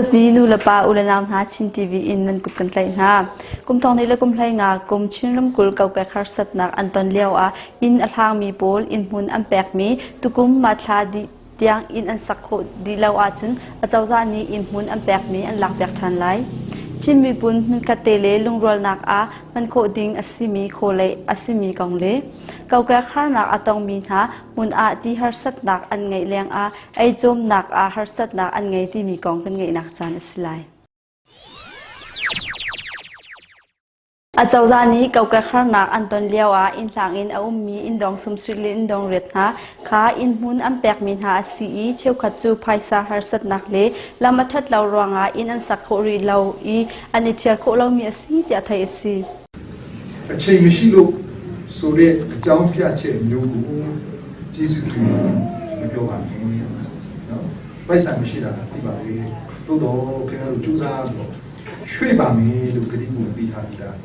Dawtmi nu le pa u le nau hna Chin TV in nan kut kan tlaih hna. Kum thong hnih le kum hlei nga kum Chin ramkulh kokek harsatnak an ton lio ah inn a hlangmi pawl innhmun an pekmi tukum Mathla dih tiang inn an sak khawh dih lo ahcun acozah nih innhmun an pekmi an lakpiak ṭhan lai. Chin miphun hmunkhat te le lungrualnak ah hman khawh ding a simi khawleih a simi kong le kokek harnak a tongmi hna hmun ah ti harsatnak an ngeih lengah eicawmnak ah harsatnak an ngei timi kong kan ngeihnak caan a si lai. Acozah nih kokek harnak an ton lioah innhlang in a ummi inndawng sumsik le inndawng riat hna kha innhmun an pekmi hna a si i cheukhat cu phaisa harsatnak le lam a ṭhat lo ruangah inn an sak khawh rih lo i an i ṭhial khawh lomi a si tiah theih a si. အချိန်မရှိလို့ဆိုတဲ့အကြောင်းပြချက်မျိုးကိုကျေးဇူးပြုမပြောပါနဲ့နော်ပိုက်ဆံမရှိတာသိပါလေသို့တော့ခင်ဗျားတို့ကြိုးစားပြီးတော့ရွှေ့ပါမယ်လို့ကတိကိုပေးထားပြီးသား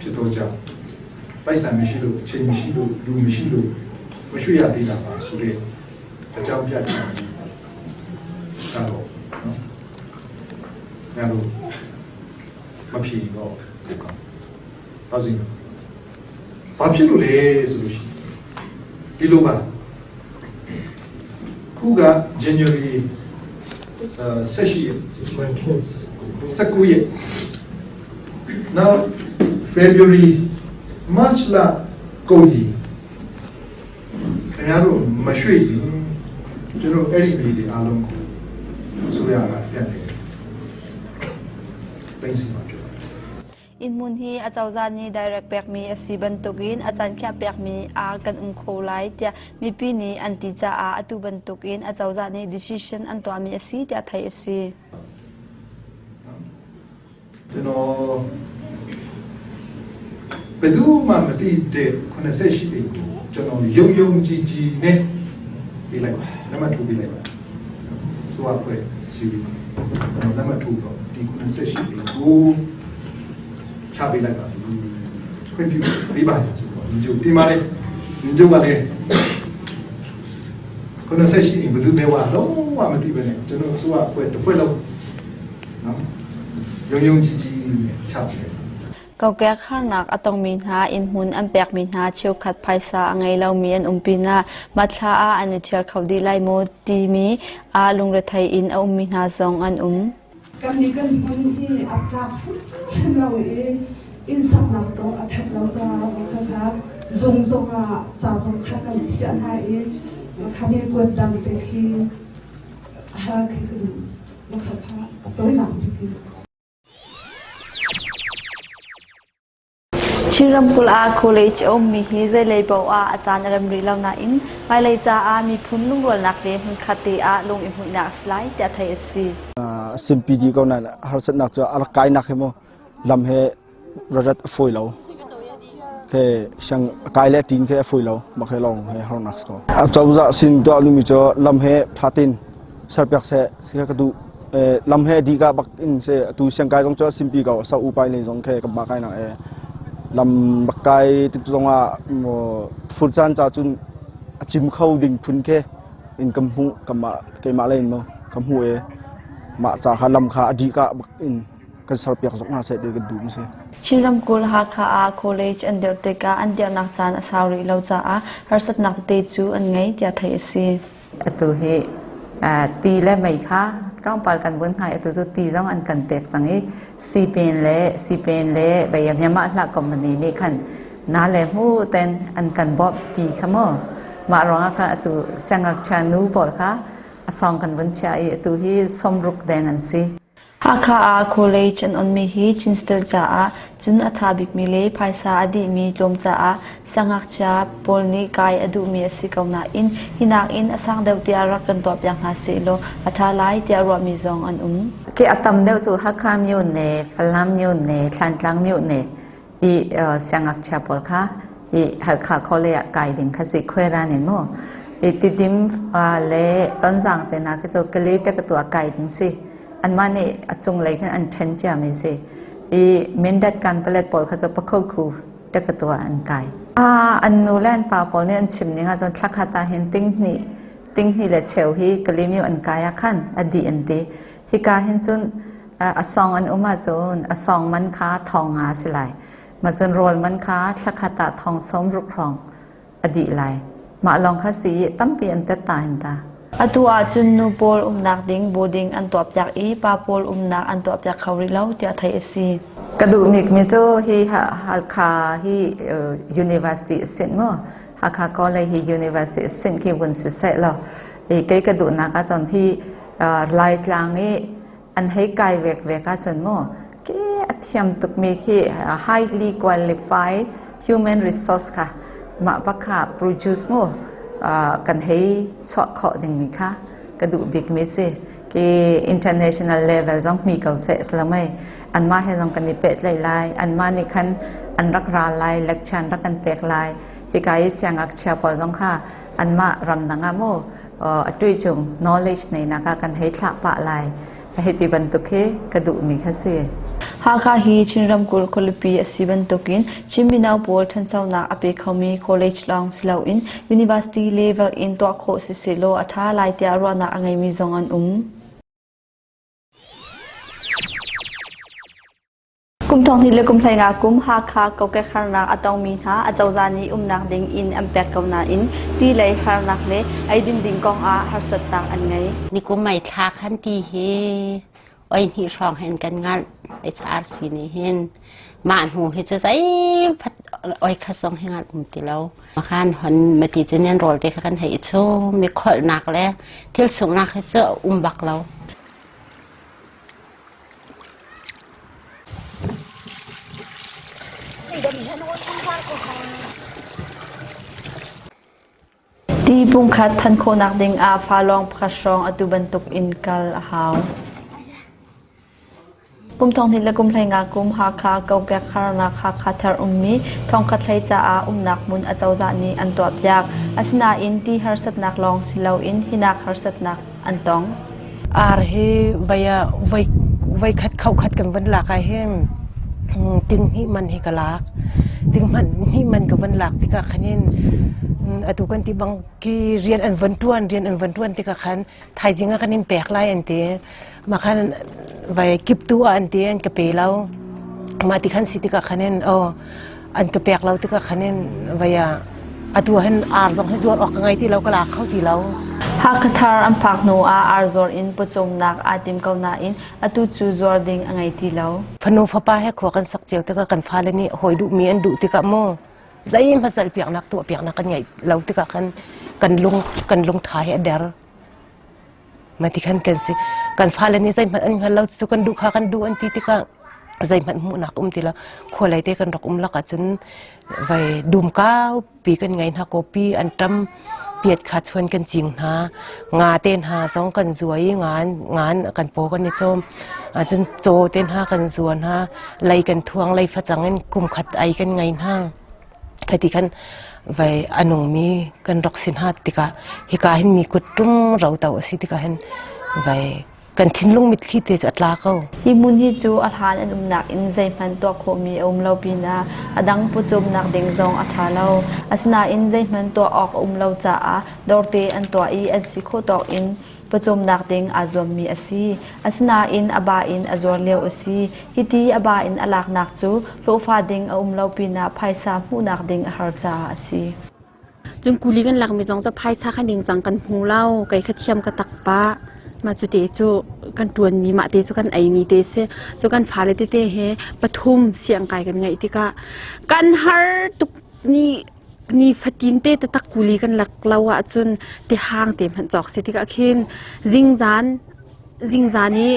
ဖြစ်တော့ကြောင့်ပိုက်ဆံမရှိလို့အချိန်မရှိလို့လူမရှိလို့မရွှေ့ရသေးတာပါဆိုတဲ့အကြောင်းပြချက်မျိုးကတော့နော်ခင်ဗျားတို့မဖြေတော့ဘုကောင်း ဘာစီဘာဖြစ်လို့လဲဆိုလို့ရှိရင်ဒီလိုပါခုက January 18ရက်19ရက်နောက် February March လကုန်ပြီခင်ဗျားတို့မရွှေ့ရင်ကျွန်တော်အဲ့ဒီမြေတွေအားလုံးကိုအစိုးရကပြန်တယ်သိမ်းစီမှာဖြစ်ပါတယ် Innhmun hi acozah nih direct pekmi a si bantukin a caan khiah piakmi ah kan um kho lai tiah mipi nih an ti caah atu bantukin acozah nih decision an tuahmi a si tiah theih a si. ကျွန်တော်ဘယ်သူမှမသိတဲ့88အိမ်ကိုကျွန်တော်ယုံယုံကြည်ကြည်နဲ့ပေးလိုက်ပါလက်မှတ်ထိုးပေးလိုက်ပါဆိုတော့ဖွဲ့စီဗီမှာကျွန်တော်လက်မှတ်ထိုးတော့ဒီ88အိမ်ကိုချပေးလိုက်ပါပြီခွင့်ပြုပေးပါဆိုတော့ညုပ်တင်ပါလေညုပ်ကလည်း88အိမ်ဘယ်သူပဲဝါလုံးဝမသိပဲနဲ့ကျွန်တော်အစိုးရအဖွဲ့တစ်ဖွဲ့လုံးနော်ယုံယုံကြည်ကြည်နဲ့ချပေးလိုက် Kokek harnak a tongmi hna innhmun an pekmi hna cheukhat phaisa a ngei lomi an um pinah Mathla ah an i ṭhial kho dih lai maw timi ah lungrethei in a ummi hna zong an um. Kannih kan hmun hi a tlak hrimhrim lo i inn saknak zong a ṭhat lo caah kha zung zong ah ca zong kha kan chiah hna i kha mi kuat dang te khi hal khi ka duh. Kha kha a tawinak bik in. Chin ramkulh ah college a ummi hi zeilei paoh ah a caan a rem rih lo nain hmailei caah miphun lungrualnak le hmunkhat te ah lung i hmuihnak a si lai tiah theih a si. Simpi di ko nain harsatnak cu a rak kainak hi mu lam he rarat a fawi lo. Ke siang kai le tin ke a fawi lo bak he long he harnak ko. A cozah sin tuah lumi cu lam he thatin serpiak seh ka duh. Lam he di ka bak in se tu siang kai zong cu simpi ko sa u pai le zong ke ka ba kai nak e lam bak kai tik zong ah fur caan ca cun a cim kho ding phun ke in kam hmu kama keimah le in mo ka hmu e mah ca kha lam kha a di ka bak in kan serpiak zok hna seh ti kan duh mi si. Chin ramkulh Hakha ah college an dirh tikah an dirhnak caan a sau rih lo caah harsatnak tete cu an ngei tiah theih a si. Atu hi ti le mei kha tlawmpal kan vun hngai atu cu ti zong an kan pek cang i sipin le sipin le bei Myanmar hlah company nih khan na le hmu ten an kan bawmh ti kha mu mah ruangah khan atu siangngakchia nu pawl kha a song kan vun chia i atu hi sawmruk deng an si. Hakha ah college an onmi hi Chin State caah cun a ṭha bikmi le phaisa a dihmi tlawm caah siangngakchia pawl nih kai a duhmi a si ko nain hi nakin a sang deuh tiah rak kan tuahpiak hna sehlaw a ṭha lai tiah ruahmi zong an um. Khi a tam deuh cu Hakha myone, Falam myone, Thlantlang myone i siangngakchia pawl kha i Halkha College ah kai ding kha si khuairan in mu. I Tidim le Tonzang te hna khi cu Kali ṭekatu ah kai ding si. Anmah nih a cunglei khin an ṭhen ciami si. I Mindat Kanpalet pawl kha cu Pakhoku ṭekatu ah an kai. An nu le an pa pawl nih an chim ning ahcun thlakhat ah hin tinghnih tinghnih le cheu hi Kalimyo an kai ah khan a dih an ti. Hika hin cun a song an um ahcun a song man kha thong nga a si lai. Ma cun rawl man kha thla khat ah thong sawm ruk hrawng a dih lai. Mah lawng kha si i tampi an tet ta hin ta. Atu ahcun nu pawl umnak ding boarding an tuahpiak i pa pawl umnak an tuahpiak kho rih lo tiah theih a si. Ka duhmik mi cu hi Halkha hi university a sin mu. Hakha College hi university a sin khi vun si seh law i kei ka duhnak ahcun hi Laitlang i an hei kai vek vek ahcun mu ke a thiam tukmi khi highly qualified human resource kha mah bak kha produce mu kan hei chuah khawh dingmi kha ka duh bikmi si ki international level zong hmi ko seh salamai anmah he zong kan i pehtlaih lai anmah nih khan an rak ra lai lecture an rak kan pek lai hika i siangngakchia pawl zong kha anmah ramdang ah mu a tui chung knowledge nei nak ah kan hei thlah pah lai hei ti bantuk hi ka duhmi kha si. Hakha hi Chin ramkulh khualipi a si bantukin Chin mino pawl ṭhanchonak a pe khomi college lawng si loin university level in tuah khawh si sehlaw a ṭha lai tiah ruahnak a ngeimi zong an um. Kum thong hnih le kum 15 kum Hakha kokek harnak a tongmi hna acozah nih umnak ding inn an pek ko nain ti lei harnak le eidin ding kong ah harsatnak an ngei. Nikum mei thla khan ti hi oi hnih hrawng hin kan ngalh HRC nih hin mah hnu hi cu zeiphat oi khat zong hi ngalh um ti lo. Khan hon mati cu nian rawl te kha kan hei i chum mi kholhnak le thil sunghnak hi cu um bak lo. Ti pungkhat than khawhnak ding ah fa lawng pakhat hrawng atu bantuk in kal a hau. Kum thong hnih le kum 15 kum Hakha kokek harnak Hakha thar ummi thongkhat hlei caah umnak hmun acozah nih an tuahpiak. Asinain ti harsatnak lawng si loin hinak harsatnak an tong. Ar hi vai ah voi voi khat kho khat kan van lak ah hin ting hnih man hi ka lak. Ting hmanh hnih man ka van lak tikah khan hin atu kan ti bang ki rian an van ṭuan rian an van ṭuan tikah khan thaizing ah kan in pek lai an ti. Mah khan vai kip tu ah an ti an ka pe lo. Mah ti khan si tikah khan hin oh an ka pek lo tikah khan in vai ah atu hin ar zong hi zuar awk ka ngei ti lo ka lak kho ti lo. Hakha thar an phak hnu ah ar zuar in pawcawmnak aa tim ko nain atu cu zuar ding a ngei ti lo. Fanu fapa he khua kan sak cio tikah kan fale nih hawi duhmi an duh tikah mu zei hmasal piaknak tuah piaknak kan ngeih lo tikah khan kan lung kan lungtha hi a der. Mati khan kan si kan fale nih zeihmanh an hngal lo cu kan duh kha kan duh an ti tikah zeihmanh hmuhnak um ti lo khualei te kan rak um lak ahcun vai dum kaupi kan ngei hna kawpi an ṭam piat kha chuan kan cing hna nga te hna zong kan zua i ngan ngan kan paw kan i cawm ahcun caw te hna kan zua hna lei kan thuang lei facang in kum khat ai kan ngei hna Hiti khan vai a nungmi kan rak si hna tikah hika hin mi kut tum ro to a si tikah hin vai kan thinlung mitthli te cu a tla ko. Hi hmun hi cu a hlan an umnak in zeihmanh tuah khawhmi a um lo pinah a dang pawcawmnak ding zong a ṭha lo. Asinain zeihmanh tuah awk a um lo caah dawrte an tuah i an si khawh tawk in pawcawmnak ding aa zuammi a si. Asinain a ba in a zuar lio a si. Hiti a ba in a laknak cu hlawhfa ding a um lo pinah phaisa hmuhnak ding a har caah a si. Cun kuli kan lakmi zong cu phaisa kha ningcang kan hmu lo. Kei kha thiam ka tak pah. Mah cu te cu kan ṭuanmi mah te cu kan eimi te si. Cu kan fale tete he pathum siangkai kan ngeih tikah kan har tuk ni nifatin te taktak kuli kan lak lo ahcun tihang te hmanh cawk si tikah khin zingzan zingzan i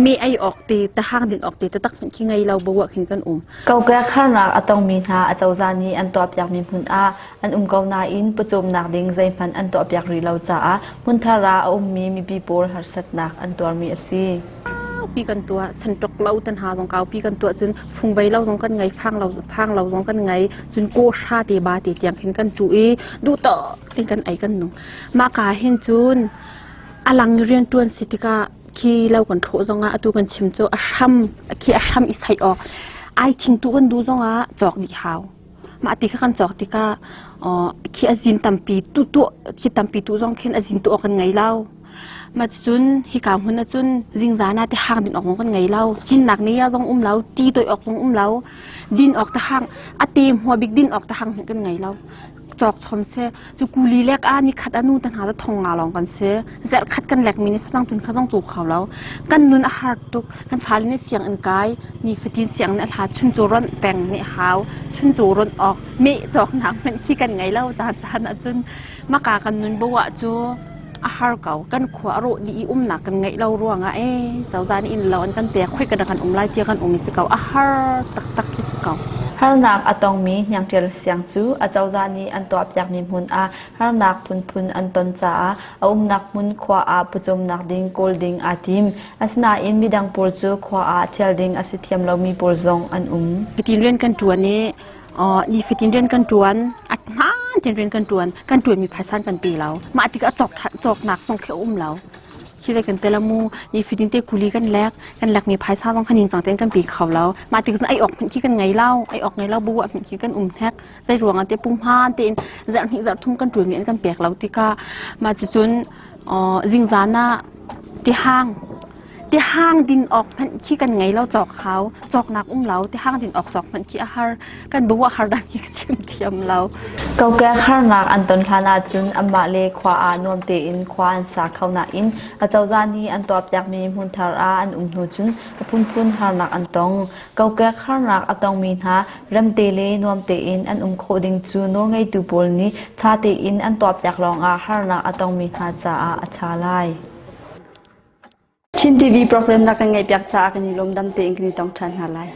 me ei awk te tahang din awk te taktak hmanh khi ngei lo bo ah khin kan um. Kokek harnak a tongmi hna acozah nih an tuahpiakmi hmun ah an um ko nain pawcawmnak ding zeihmanh an tuahpiak rih lo caah hmunthar ah a ummi mipi pawl harsatnak an tuarmi a si. Kaupi kan tuah sanṭok lo tan ha zong kaupi kan tuah cun fungvei lo zong kan ngei fang lo fang lo zong kan ngei cun kawhra te ba te tiang khin kan cu i duh tawk tin kan ei kan nung mah ka hin cun alang rian ṭuan si tikah khi lo kan thlawh zongah atu kan chim cu a hram khi a hram i sai awk ai thing tu kan duh zongah cawk dih hau mah ti kha kan cawk tikah khi a zin tampi tu tu khi tampi tu zong khin a zin tu awk kan ngei lo. Ma cun hika hmun ahcun zingzan ah tihang din awk zong kan ngei lo. Cinnak ni zong um lo, ti toih awk zong um lo. Din awk tihang a te hmua bik din awk tihang hmanh kan ngei lo. Cawk chom se cu kuli lek ah ni khat anu te hna cu thong nga lawng kan si. Zarh khat kan lek mi nih fasang tun kha zong cu kho lo. Kan nun a har tuk. Kan fale nih sianginn kai, nifatin sianginn a hla chun cu ronh peng nih hau, chun cu ronh awk, meh cawknak hmanh khi kan ngei lo caan caan ahcun maka kan nun bo ah cu a har ko. Kan khua a rawh dih i umnak kan ngeih lo ruangah ee cozah nih inn lo an kan pek khoi kan kan um lai tiah kan um i si ko. A har taktak khi si ko. Harnak a tongmi hniangṭial siang cu acozah nih an tuahpiakmi hmun ah harnak phunphun an ton caah a umnak hmun khua ah pawcawmnak ding kawl ding aa tim. Asinain midang pawl cu khua ah ṭhial ding a si thiam lomi pawl zong an um. Fatin rian kan ṭuan i nifatin rian kan ṭuan, a hmaan tein rian kan ṭuan, kan ṭuanmi phaisa an kan pe lo. Mah tikah a cawknak zong khi a um lo. Khi le kan tel mu nifatin te kuli kan lek, kan lekmi phaisa zong kha ningcang tein kan pe kho lo. Mah tik ei awk hmanh khi kan ngei lo, ei awk ngei lo bu ah hmanh khi kan um hnek. Zei ruangah te pumhan tein zarh hnih zarh thum kan ṭuanmi an kan pek lo tikah mah cucun zingzan ah tihang tihang din awk hmanh khi kan ngei lo cawk hau cawknak um lo tihang din awk cawk hmanh khi a har kan bu a har dang hi ka chim thiam lo. Kokek harnak an ton hlan ahcun anmah le khua ah nuam tein khua an sa kho nain acozah nih an tuahpiakmi hmunthar ah an um hnu cun a phunphun harnak an tong. Kokek harnak a tongmi hna remte le nuam tein an um khawh ding cu nawlngeitu pawl nih ṭha tein an tuahpiak lawngah harnak a tongmi hna caah a ṭha lai. Chin TV program na kan ngaihpiak caah kan i lawm dam tein kan i tong ṭhan hna lai.